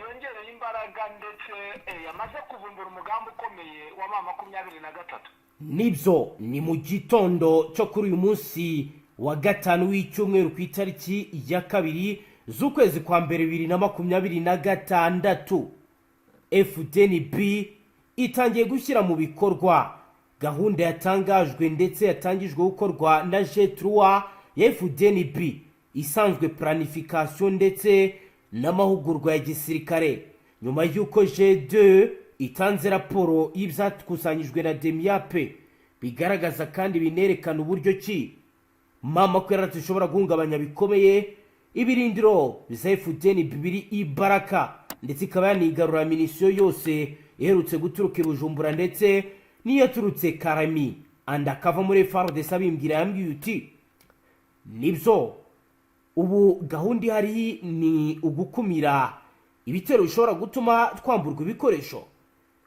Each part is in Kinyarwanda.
yongereye imbaraga, ndetse yamaze kuvumbura umugambi ukomeye wa M23. Nibyo, ni mu gitondo cyo kuri uyu munsi wa gatanu w'icyumweru, ku itariki ya 2 z'ukwezi kwa mbere 2026, FDNB itangiye gushyira mu bikorwa gahunda yatangajwe ndetse yatangijwe gukorwa na G3 ya FDNB isanzwe, planification ndetse n'amahugurwa ya gisirikare, nyuma y'uko G2 itanze raporo y'ibyakusanyijwe na DEMIAP, bigaragaza kandi binerekana uburyo ki M23 ishobora guhungabanya bikomeye ibirindiro bya FDNB biri i Baraka, ndetse ikaba yanigarura munition yose iherutse guturuka i Bujumbura ndetse n'iyaturutse Karami. Andi akava muri FARDC abimbwira, yambwiye uti: "Nibyo, ubu gahunda ihari ni ugukumira ibitero bishobora gutuma twamburwa ibikoresho,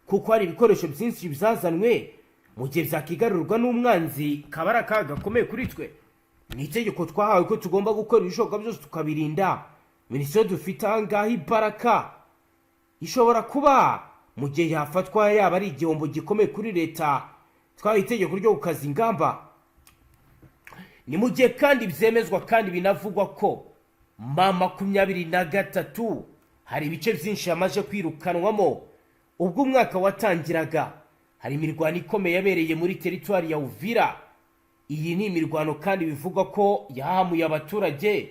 kuko hari ibikoresho byinshi byazanwe, mu gihe byakigarurwa n'umwanzi kaba ari akaga gakomeye kuri twe. Ni itegeko twahawe ko tugomba gukora ibishoboka byose tukabirinda. Munition dufite aha ngaha i Baraka ishobora kuba, mu gihe yafatwa, yaba ari igihombo gikomeye kuri leta. Twahawe itegeko ryo gukaza ingamba." Ni mu gihe kandi byemezwa kandi binavugwa ko M23 hari ibice byinshi yamaze kwirukanwamo ubwo umwaka watangiraga. Hari imirwano ikomeye yabereye muri teritwari ya Uvira. Iyi ni imirwano kandi bivugwa ko yahamuye abaturage,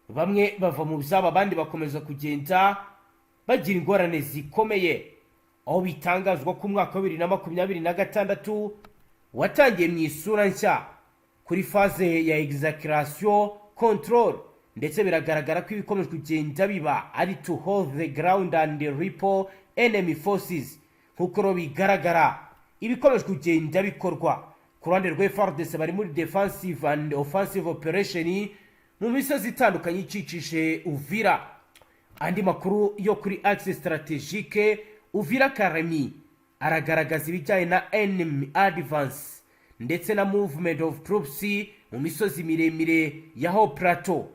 bamwe bava mu byabo, abandi bakomeza kugenda bagira ingorane zikomeye, aho bitangazwa ko umwaka wa 2026 watangiye mu isura nshya kuri phase ya exacceleration control, ndetse biragaragara ko ibikomeje kugenda biba ari to hold the ground and repel enemy forces. Nk'uko rero bigaragara, ibikomeje kugenda bikorwa ku ruhande rwa FARDC, bari muri defensive and offensive operation mu misozi itandukanye ikikije Uvira. Andi makuru yo kuri axe stratégique Uvira Karemi aragaragaza ibijyanye na enemy advance ndetse na movement of troops mu misozi miremire ya Haut Plateau,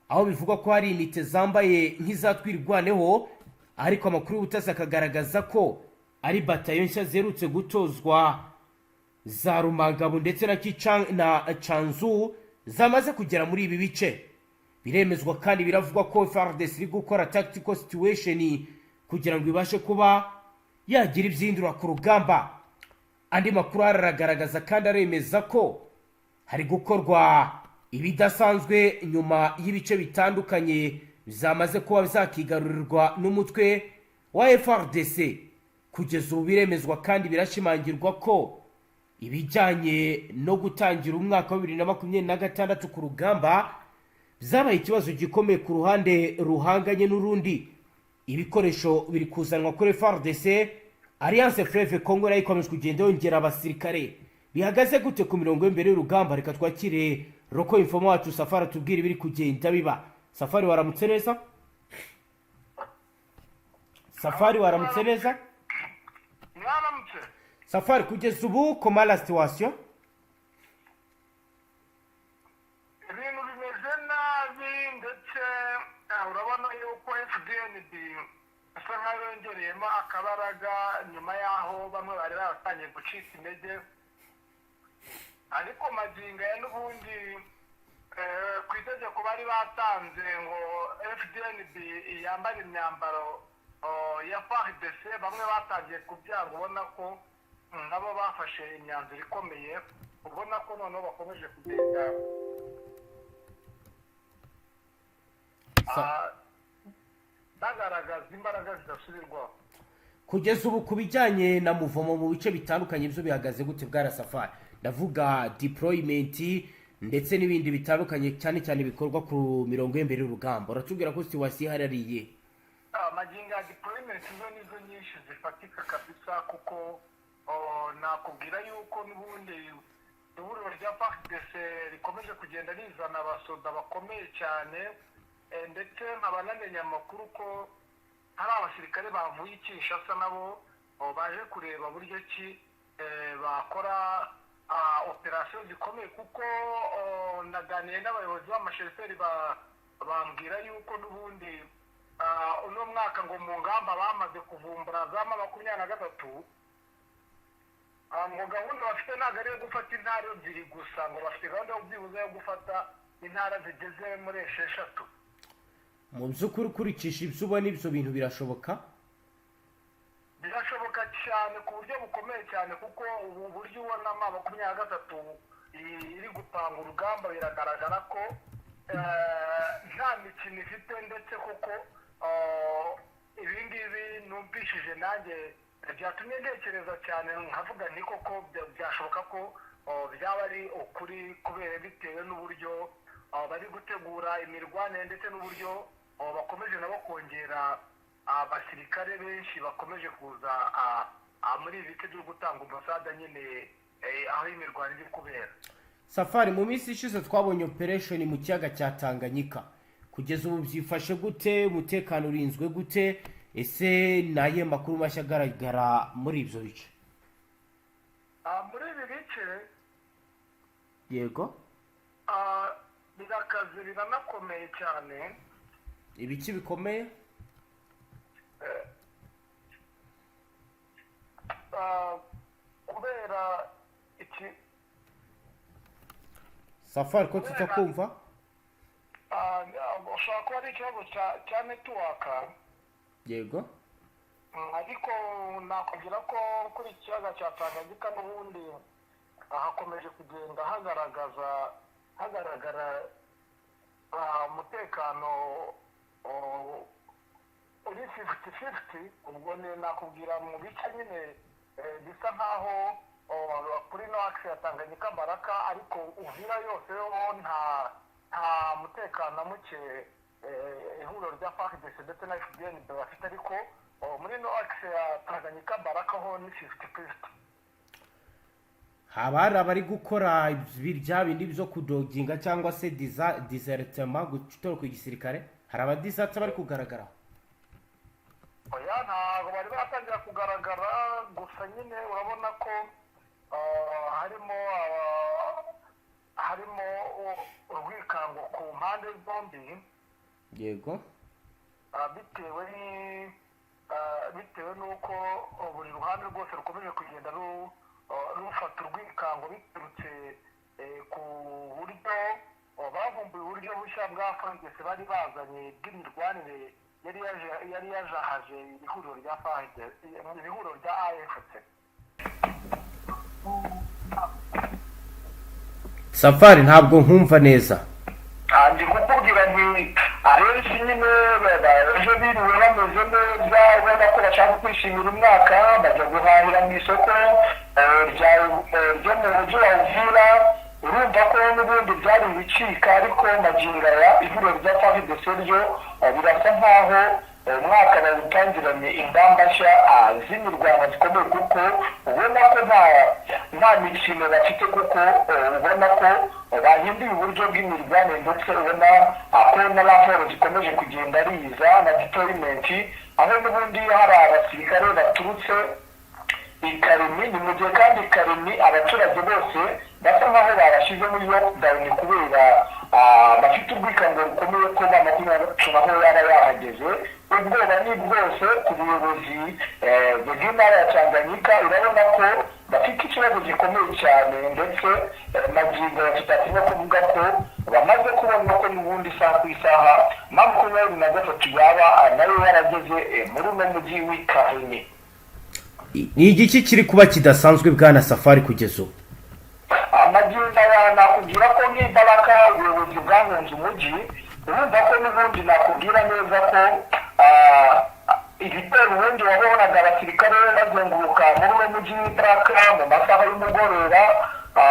aho bivugwa ko hari unité zambaye nk'izatwirwaneho, ariko amakuru y'ubutasi akagaragaza ko ari batayo nshya ziherutse gutozwa za Rumangabo ndetse na na Canzu zamaze kugera muri ibi bice. Biremezwa kandi biravugwa ko FARDC iri gukora tactical situation kugira ngo ibashe kuba yagira ibyindura ku rugamba. Andi makuru aragaragaza kandi aremeza ko hari gukorwa ibidasanzwe nyuma y'ibice bitandukanye byamaze kuba byakigarurirwa n'umutwe wa FARDC. Kugeza ubu biremezwa kandi birashimangirwa ko ibijyanye no gutangira umwaka wa 2026 ku rugamba byabaye ikibazo gikomeye ku ruhande ruhanganye n'urundi. Ibikoresho biri kuzanwa kuri FARDC, Alliance Fleuve Congo nayo ikomeje kugenda yongera abasirikare. Bihagaze gute ku mirongo y'imbere y'urugamba? Reka twakire local informer wacu Safari, atubwire ibiri kugenda biba. Safari, waramutse neza? Safari, waramutse neza? Mwaramutse. Safari, kugeza ubu comment la situation? Ibintu bimeze nabi, ndetse urabona yuko FDNB isa nkaho yongereyemo akabaraga nyuma y'aho bamwe bari baratangiye gucika intege. Ariko magingo aya n'ubundi, ku itegeko bari batanze ngo FDNB yambare imyambaro ya FARDC, bamwe batangiye kubyanga. Ubona ko nabo bafashe imyanzuro ikomeye, ubona ko noneho bakomeje kugenda bagaragaza imbaraga zidasubirwaho. Kugeza ubu ku bijyanye na mouvement mu bice bitandukanye byo bihagaze gute, bwana Safari? Ndavuga deployment ndetse n'ibindi bitandukanye, cyane cyane bikorwa ku mirongo y'imbere y'urugamba. Uratubwira ko situation iharariye? Magingo ya deployment zo nizo nyinshi zifatika kabisa, kuko nakubwira yuko n'ubundi ihuriro rya FARDC rikomeje kugenda rizana abasoda bakomeye cyane, ndetse nkaba namenye amakuru ko hari abasirikare bavuye i Kinshasa nabo baje kureba buryo ki bakora operasiyo zikomeye, kuko naganiye n'abayobozi b'amasheferi bambwira yuko n'ubundi uno mwaka mwaka ngo mu ngamba bamaze kuvumbura za M23, ngo gahunda bafite ntabwo ari iyo gufata intara ebyiri gusa, ngo bafite gahunda yo byibuze yo gufata intara zigeze muri 6. Mu by'ukuri, ukurikije ibyo ubona, ibyo bintu birashoboka? Birashoboka cyane ku buryo bukomeye cyane, kuko ubu buryo ubona M23 iri gupanga urugamba, biragaragara ko nta mikino ifite, ndetse kuko ibi ngibi numvishije nanjye byatumye ntekereza cyane, nkavuga nti koko byashoboka ko byaba ari ukuri, kubera bitewe n'uburyo bari gutegura imirwanire ndetse n'uburyo bakomeje nabo kongera abasirikare benshi bakomeje kuza muri ibi bice byo gutanga umusada nyine aho imirwano iri kubera. Safari, mu minsi ishize twabonye operation mu kiyaga cya Tanganyika. Kugeza ubu byifashe gute? Umutekano urinzwe gute? Ese ni ayihe makuru mashya agaragara muri ibyo bice? Muri ibi bice, Yego. Birakaze, biranakomeye cyane. Ibiki bikomeye? Kubera iki? Safari, ko tutakumva? Ushobora kuba ari ikibazo cya network. Yego. Ariko nakubwira ko kuri iki kiyaga cya Tanganyika n'ubundi hakomeje kugenda hagaragara umutekano uri 50-50. Ubwo ni nakubwira mu bice nyine bisa nkaho kuri no axe ya Tanganyika Baraka, ariko Uvira yose yo nta mutekano na muke ihuriro rya FARDC ndetse na FDNB bafite, ariko muri no axe ya Tanganyika Baraka ho ni 50-50. Haba hari abari gukora ibi bya bindi byo kudoginga cyangwa se désertement, gutoroka igisirikare? Hari abadisatse bari kugaragara? Oya, ntabwo bari batangira kugaragara. Gusa nyine urabona ko harimo urwikango ku mpande zombi. Bitewe n'uko buri ruhande rwose rukomeje kugenda rufata urwikango biturutse ku buryo bavumbuye uburyo bushya bwa FARDC bari bazanye bw'imirwanire yari yajahaje ihuriro rya FARDC, ihuriro rya AFC. Safari, ntabwo nkumva neza. Ndi kukubwira nti abenshi nyine ejo biriwe bameze neza, ubona ko bashaka kwishimira umwaka, bajya guhahira mu isoko ryo mu mujyi wa Uvira. Urumva ko n'ubundi byari ibicika, ariko magingo aya ihuriro rya FARDC ryo birasa nkaho umwaka bawutangiranye ingamba nshya z'imirwano zikomeye, kuko ubona ko nta mikino bafite, kuko ubona ko bahinduye uburyo bw'imirwanire, ndetse ubona ko na raporo zikomeje kugenda riza na deployment, aho n'ubundi hari abasirikare baturutse i Karemi. Ni mu gihe kandi i Karemi abaturage bose basa nkaho babashyize muri lockdown kubera bafite ubwikango bukomeye ko M23 naho yaba yahageze. Ubwoba ni bwose ku buyobozi bw'intara ya Tanganyika. Urabona ko bafite ikibazo gikomeye cyane, ndetse magingo tutatinya kuvuga ko bamaze kubona ko n'ubundi isaha ku isaha M23 yaba nayo yarageze muri uno mujyi w'i Karemi. Ni igiki kiri kuba kidasanzwe, bwana Safari, kugeza ubu? Magingo aya nakubwira ko nk'imbaraga ubuyobozi bwahunze umujyi. Urumva ko n'ubundi nakubwira neza ko ibitero ubundi wabonaga abasirikare bazenguruka muri uwo mujyi w'ibaraka mu masaha y'umugoroba,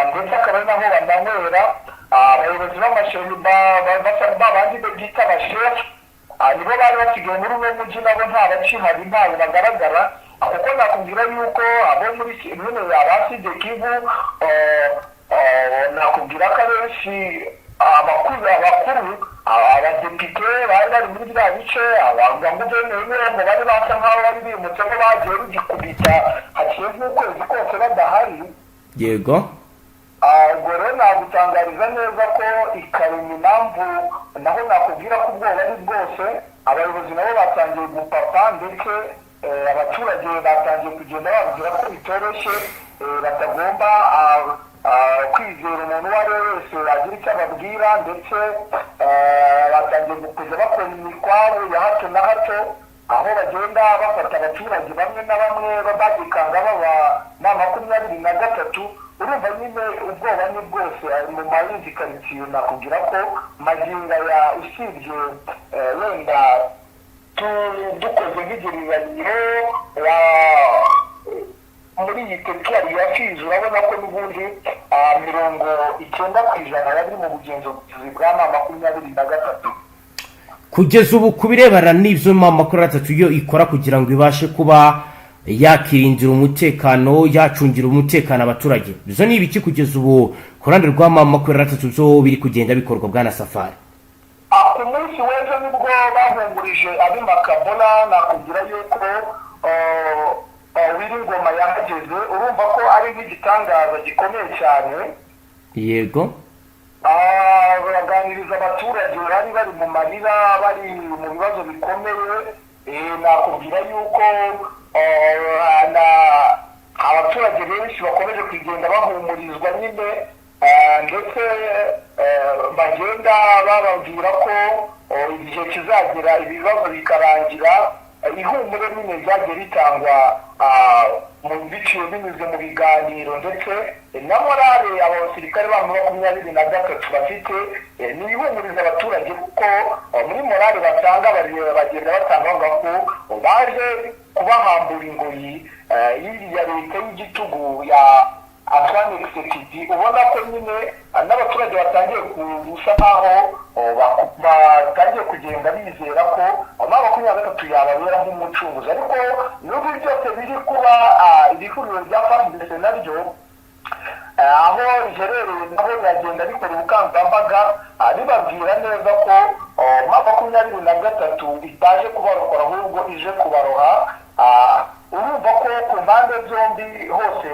ndetse akaba ari naho bananywera. Abayobozi b'amashuri babandi bita abashefu nibo bari basigaye muri uwo mujyi, nabo nta bakihari, ntayo bagaragara. Kuko nakubwira yuko abo muri nyine aba Sud Kivu, nakubwira ko abenshi abakuru abadepite bari bari muri biriya bice, abaguverineri ngo bari basa nk'aho bari bimutse, ko bagiye rugikubita haciye nk'ukwezi kose badahari. Ubwo rero nagutangariza neza ko i Karemi impamvu naho nakubwira ko ubwoba ari bwose. Abayobozi nabo batangiye gupapa, ndetse abaturage batangiye kugenda bababwira ko bitoroshye, batagomba kwizera umuntu uwo ari we wese agira icyo ababwira. Ndetse batangiye kujya bakora imikwabu ya hato na hato, aho bagenda bafata abaturage bamwe na bamwe bagikanga baba na 23. Urumva nyine ubwoba ni bwose mu mayindi karitsiye. Nakubwira ko magingo aya, usibye wenda dukoze nk'igereranyo muri iyi teritwari ya Fizi, urabona ko n'ubundi 90% yari mu bugenzuzi bwa ma 23. Kugeza ubu, ku birebana n'ibyo ma 23 yo ikora kugira ngo ibashe kuba yakirindira umutekano, yacungira umutekano abaturage, izo ni ibiki kugeza ubu ku ruhande rwa ma 23 byo biri kugenda bikorwa, bwana Safari? Ku munsi w'ejo nibwo bahumurije ab'i Makabola. Nakubwira yuko Willy Ngoma yahageze, urumva ko ari nk'igitangaza gikomeye cyane. Baganiriza abaturage bari bari mu marira, bari mu bibazo bikomeye. Nakubwira yuko abaturage benshi bakomeje kugenda bahumurizwa nyine, ndetse bagenda bababwira ko igihe kizagera ibibazo bikarangira. Ihumure nyine ryagiye ritangwa mu biciye binyuze mu biganiro, ndetse na morale aba basirikare ba 23 bafite ni ihumuriza abaturage, kuko muri morale batanga bagenda batanga bavuga ko baje kubahambura ingoyi y'iriya leta y'igitugu ya Antoine Tshisekedi. Ubona ko nyine n'abaturage batangiye gusa nkaho batangiye kugenda bizera ko ma 23 yababera nk'umucunguzi. Ariko nubwo ibi byose biri kuba, iri huriro rya FARDC naryo aho riherereye naho riragenda rikora ubukangurambaga, ribabwira neza ko ma 23 itaje kubarokora, ahubwo ije kubaroha. Urumva ko ku mpande zombi hose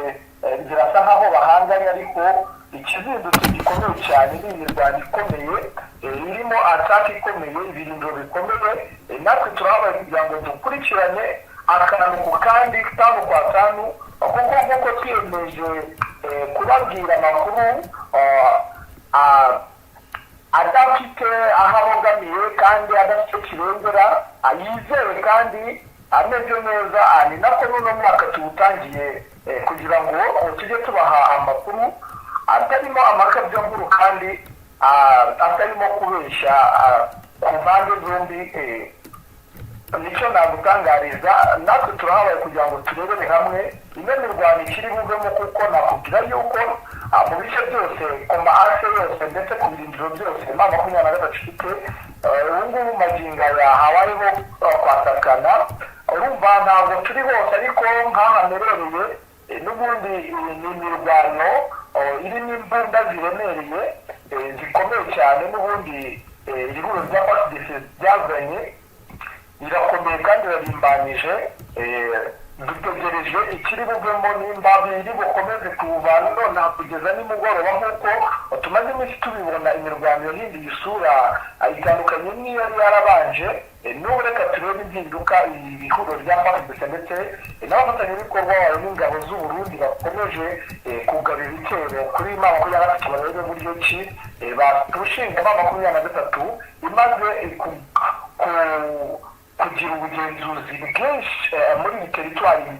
birasa nkaho bahanganye, ariko ikizindutse gikomeye cyane ni imirwano ikomeye irimo attaque ikomeye, ibirindiro bikomeye. Natwe turahabaye kugira ngo dukurikirane akantu ku kandi, tanu kwa tanu, kuko nk'uko twiyemeje kubabwira amakuru adafite aho abogamiye kandi adafite kirengera, yizewe kandi ameze neza, ni nako n'uno mwaka tuwutangiye kugira ngo tujye tubaha amakuru atarimo amakabyankuru kandi atarimo kubeshya ku mpande zombi. Nicyo nagutangariza. Natwe turahabaye kugira ngo turebere hamwe ino mirwano ikiri buvemo, kuko nakubwira yuko mu bice byose, ku ma axes yose, ndetse ku birindiro byose ma 23 ifite ubu ngubu magingo aya habayeho kwatakana. Urumva ntabwo turi hose, ariko nk'aha mperereye n'ubundi ni imirwano irimo imbunda ziremereye, zikomeye cyane. N'ubundi iri huriro rya FARDC ryazanye irakomeye kandi irarimbanyije. Dutegereje ikiri buvemo, nimba biri bukomeze kuva nonaha kugeza nimugoroba, nk'uko tumaze iminsi tubibona. Imirwano yahinduye isura, itandukanye n'iyo yari yarabanje. N'ubu reka turebe impinduka iri huriro rya FARDC ndetse n'abafatanyabikorwa bayo n'ingabo z'u Burundi bakomeje kugaba ibitero kuri ma 23, barebe buryo ki batushinga ma 23 imaze kugira ubugenzuzi bwinshi muri iyi teritwari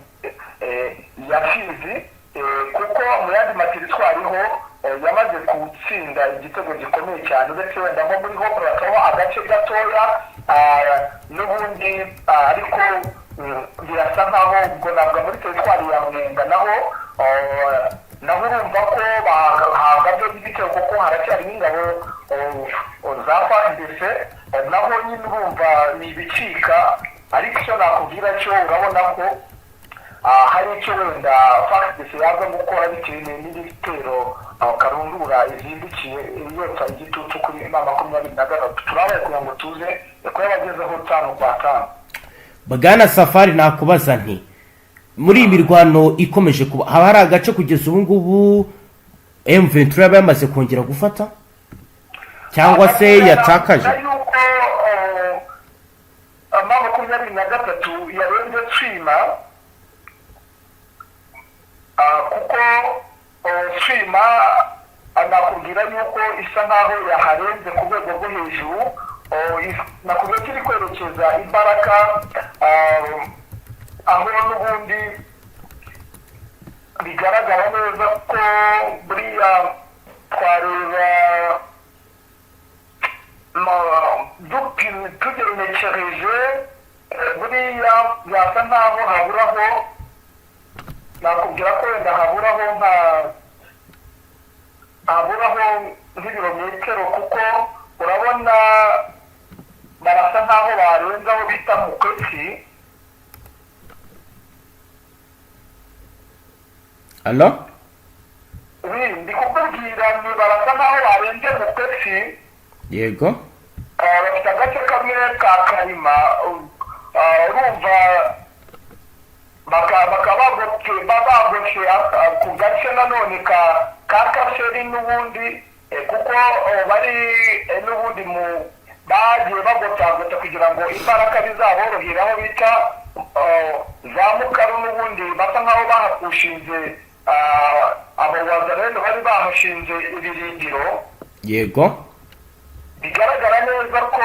ya Fizi, kuko mu yandi materitwari ho yamaze gutsinda igitego gikomeye cyane, uretse wenda nko muri ho hakabaho agace gatoya n'ubundi, ariko birasa nkaho ubwo ntabwo muri teritwari ya Mwenga naho urumva ko bahagabye ibitego, kuko haracyarimo ingabo za FARDC. Naho nyine urumva ni ibicika, ariko icyo nakubwira cyo urabona ko hari icyo wenda FARDC yaza gukora bitewe n'ibitero karundura izindukiye yotsa igitutu kuri ma 23. Turabaye kugira ngo tuze kuba bagezeho tanu kwa tanu. Bwana Safari, nakubaza nti muri iyi mirwano ikomeje kuba, haba hari agace kugeza ubu ngubu M23 yaba yamaze kongera gufata cyangwa se yatakaje? Yuko M23 yarenze Tswima, kuko Tswima nakubwira yuko isa nkaho yaharenze ku rwego rwo hejuru. Nakubwira ko iri kwerekeza imbaraga aho n'ubundi bigaragara neza ko buriya twareba tugenekereje, buriya byasa nkaho haburaho, nakubwira ko wenda haburaho nka haburaho nk'ibirometero, kuko urabona barasa nkaho barenze aho bita Mukwetsi. Alo? Oui, ndi kukubwira ni barasa nkaho barenze Mukwetsi. Yego. Bafite agace kamwe ka Karima, urumva bakaba bagotse ku gace nanone ka Kaferi n'ubundi, kuko bari n'ubundi mu bagiye bagotagota kugira ngo imbaraga bizaborohere aho bita za Mukaru, n'ubundi basa nkaho bahapushinze abo Wazalendo bari bahashinze ibirindiro. Bigaragara neza ko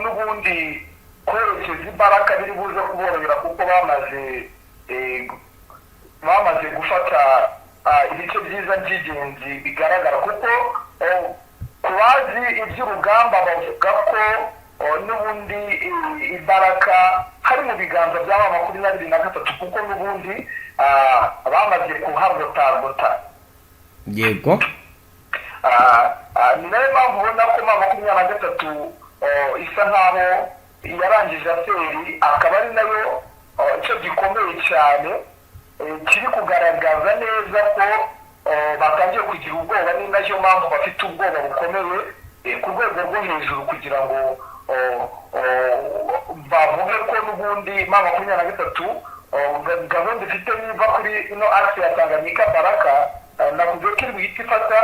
n'ubundi kwerekeza imbaraga biri buze kuborohera, kuko bamaze gufata ibice byiza by'ingenzi bigaragara, kuko ku bazi iby'urugamba bavuga ko n'ubundi imbaraga hari mu biganza bya M23, kuko n'ubundi bamaze kuhagotagota. Ni nayo mpamvu ubona ko M23 isa nkaho yarangije affaire, akaba ari nayo icyo gikomeye cyane kiri kugaragaza neza ko batangiye kugira ubwoba. Ni nayo mpamvu bafite ubwoba bukomeye ku rwego rwo hejuru, kugira ngo bavuge ko n'ubundi M23 gahunda ifite niva kuri ino axe ya Tanganyika Baraka, nakubwiye ko iri buhite ifata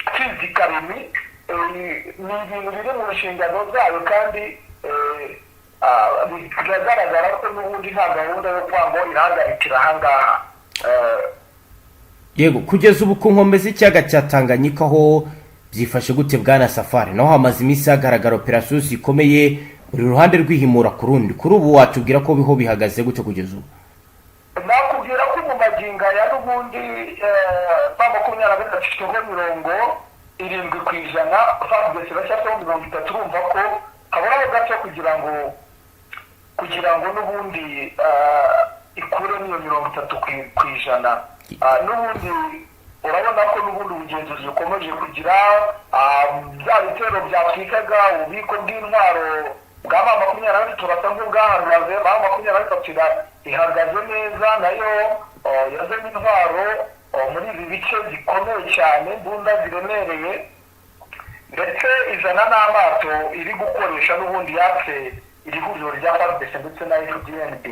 Fizi, Karemi. Ni ibintu biri mu nshingano zayo, kandi biragaragara ko n'ubundi nta gahunda yo kuvuga ngo irahagarikira ahangaha. Yego, kugeza ubu ku nkombe z'ikiyaga cya Tanganyika ho byifashe gute, bwana Safari? Naho hamaze iminsi hagaragara operasiyo zikomeye, buri ruhande rwihimura ku rundi. Kuri ubu watubwira ko biho bihagaze gute kugeza ubu? Nakubwira ko mu magingo aya n'ubundi M23 ifiteho 70%, FARDC iracyafiteho 30. Urumva ko haburaho gato kugira ngo n'ubundi ikuremo iyo 30%. N'ubundi urabona ko n'ubundi ubugenzuzi bukomeje kugira bya bitero byatwikaga ububiko bw'intwaro bwa M23, basa nk'ubwahagaze. M23 ihagaze neza, nayo yazanye intwaro muri ibi bice zikomeye cyane, imbunda ziremereye, ndetse izana n'amato iri gukoresha n'ubundi yatse iri huriro rya FARDC ndetse na FDNB.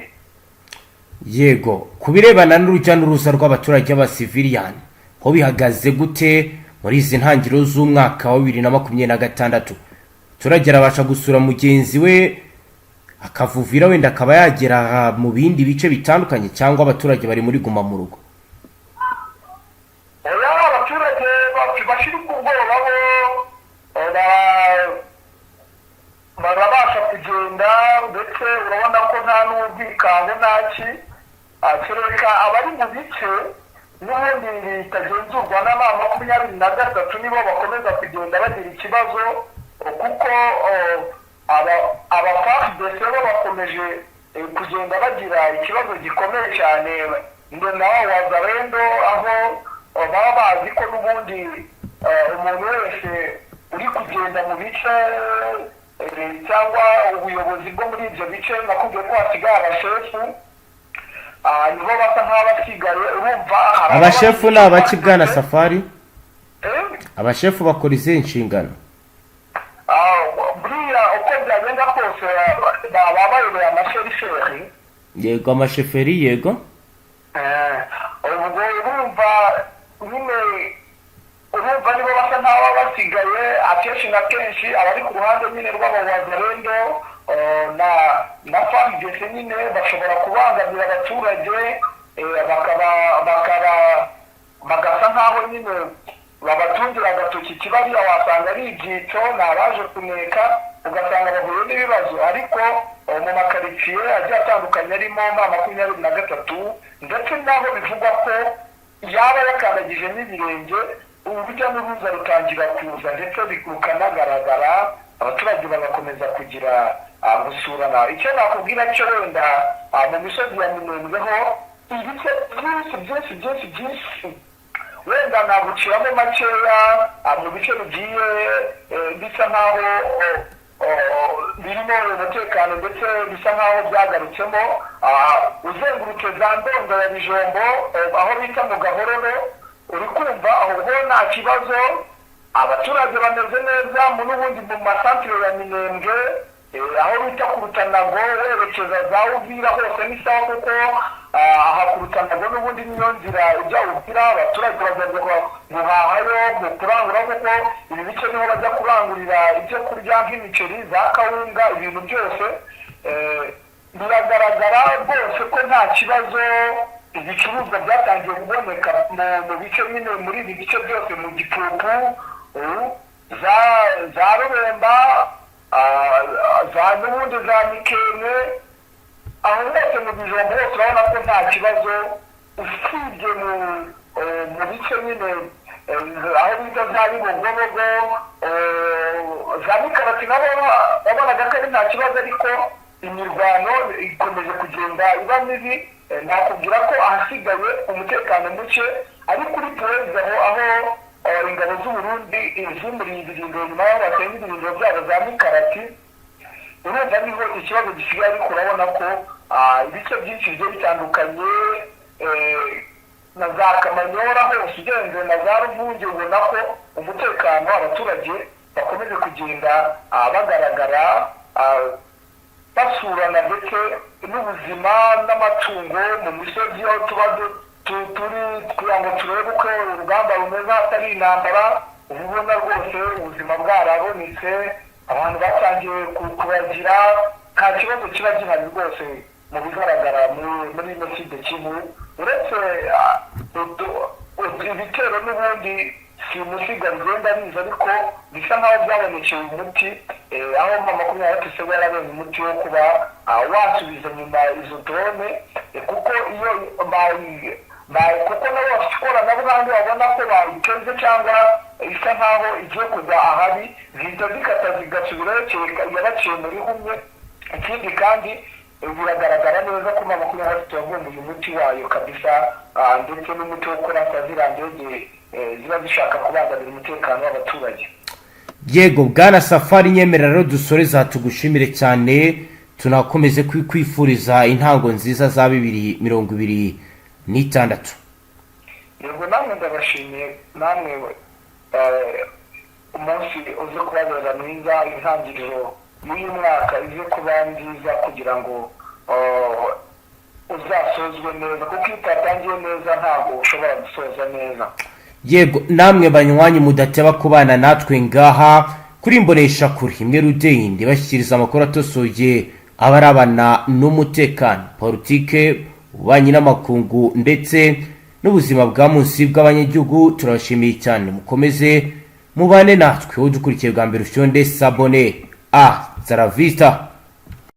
Yego, ku birebana n'urujya n'uruza rw'abaturage b'abasiviliyani ho bihagaze gute muri izi ntangiriro z'umwaka wa 2026? Umuturage arabasha gusura mugenzi we akavuvira, wenda akaba yagera mu bindi bice bitandukanye, cyangwa abaturage bari muri guma mu rugo? Oya, abaturage bashirika ubwoba bo barabasha kugenda, ndetse urabona ko nta n'ubwikango ntaki. Kereka abari mu bice n'ubundi bitagenzurwa na M23, nibo bakomeza kugenda bagira ikibazo, kuko aba FARDC bo bakomeje kugenda bagira ikibazo gikomeye cyane na Wazalendo, aho baba bazi ko n'ubundi umuntu wese uri kugenda mu bice cyangwa ubuyobozi bwo muri ibyo bice, nakubwiye ko hasigaye abashefu, nibo basa nk'abasigaye. Urumva hari Abashefu ni abaki, bwana Safari? Eh? Abashefu bakora izihe nshingano? Buriya uko byagenda kose baba bayoboye amasherisheri. Yego, amasheferi, yego. Ubwo urumva nyine, urumva nibo basa nk'aho basigaye. Akenshi na kenshi abari ku ruhande nyine rw'abawazalendo. na FARDC nyine bashobora kubangamira abaturage, bakaba bagasa nk'aho nyine babatungira agatoki. Kibariya wasanga ari ibyitso, ni abaje kuneka, ugasanga bahuye n'ibibazo. Ariko mu makaritsiye agiye atandukanye arimo M23, ndetse n'aho bivugwa ko yaba yakandagije n'ibirenge, urujya n'uruza rutangira kuza, ndetse rukanagaragara, abaturage bagakomeza kugira gusurana. Icyo nakubwira cyo, wenda mu misozi ya Minembwe ho ibice byinshi byinshi byinshi byinshi, wenda naguciramo makeya, mu bice bigiye bisa nkaho birimo umutekano, ndetse bisa nkaho byagarutsemo, uzengurutse za Ndondo ya Bijombo, aho bita mu Gahororo, uri kumva, aho ho nta kibazo, abaturage bameze neza. Mu n'ubundi mu masantire ya Minembwe, aho bita ku Rutanago werekeza za Uvira, hose ni sawa, kuko aha ku Rutanago n'ubundi niyo nzira ijya Uvira. Abaturage bajya guhahayo, mu kurangura, kuko ibi bice niho bajya kurangurira ibyo kurya nk'imiceri, za kawunga, ibintu byose. Biragaragara rwose ko nta kibazo, ibicuruzwa byatangiye kuboneka mu bice nyine, muri ibi bice byose, mu Gipupu, za Rubemba, za n'ubundi za Mikenke, aho hose mu Bijombo hose urabona ko nta kibazo, usibye mu bice nyine aho bita za Bibogobogo, za Mikarati, nabo wabonaga ko ari nta kibazo, ariko imirwano ikomeje kugenda iba mibi. Nakubwira ko ahasigaye umutekano muke ari kuri Perezida, aho ingabo z'Uburundi zimuriye ibirindiro nyuma y'aho basenga ibirindiro byabo za Mikarati. Urumva niho ikibazo gisigaye, ariko urabona ko ibice byinshi bigiye bitandukanye, na za Kamanyora hose ugenze, na za Ruvunge, ubona ko umutekano, abaturage bakomeje kugenda bagaragara basurana, ndetse n'ubuzima n'amatungo mu misozi aho tuba turi kugira ngo turebe uko urugamba rumeze hatari intambara. Uba ubona rwose ubuzima bwarabonetse, abantu batangiye kuragira, nta kibazo kiba gihari rwose mu bigaragara muri ino Sud Kivu, uretse ibitero n'ubundi si umusiga bigenda biza, ariko bisa nkaho byabonekeye umuti, aho M23 se yarabonye umuti wo kuba wasubiza nyuma izo drone, kuko iyo kuko nabo bafite ikoranabuhanga, babona ko bayiteze cyangwa isa nkaho igiye kugwa ahabi, zihita zikata zigasubirayo, kereka yabaciye muri humye. Ikindi kandi, biragaragara neza ko M23 yavumbuye umuti wayo kabisa, ndetse n'umuti wo kurasa ziriya ndege ziba zishaka kubangamira umutekano w'abaturage. Yego, bwana Safari, nyemerera rero dusoreza, tugushimire cyane, tunakomeze kwifuriza intango nziza za 2026. Yego, namwe ndabashimiye, namwe umunsi uze kubabera mwiza, intangiriro y'uyu mwaka ize kuba nziza, kugira ngo uzasozwe neza, kuko iyo utatangiye neza ntabwo ushobora gusoza neza. Yego, namwe banywanyi mudateba kubana natwe ngaha kuri Imbonesha Kure imwe rudende, bashyikiriza amakuru atosoye abarabana n'umutekano, politike, ububanyi n'amakungu ndetse n'ubuzima bwa munsi bw'abanyagihugu, turabashimiye cyane. Mukomeze mubane natwe. Wowe dukurikiye bwa mbere, ufyonde s'abonner. Hasta la vista.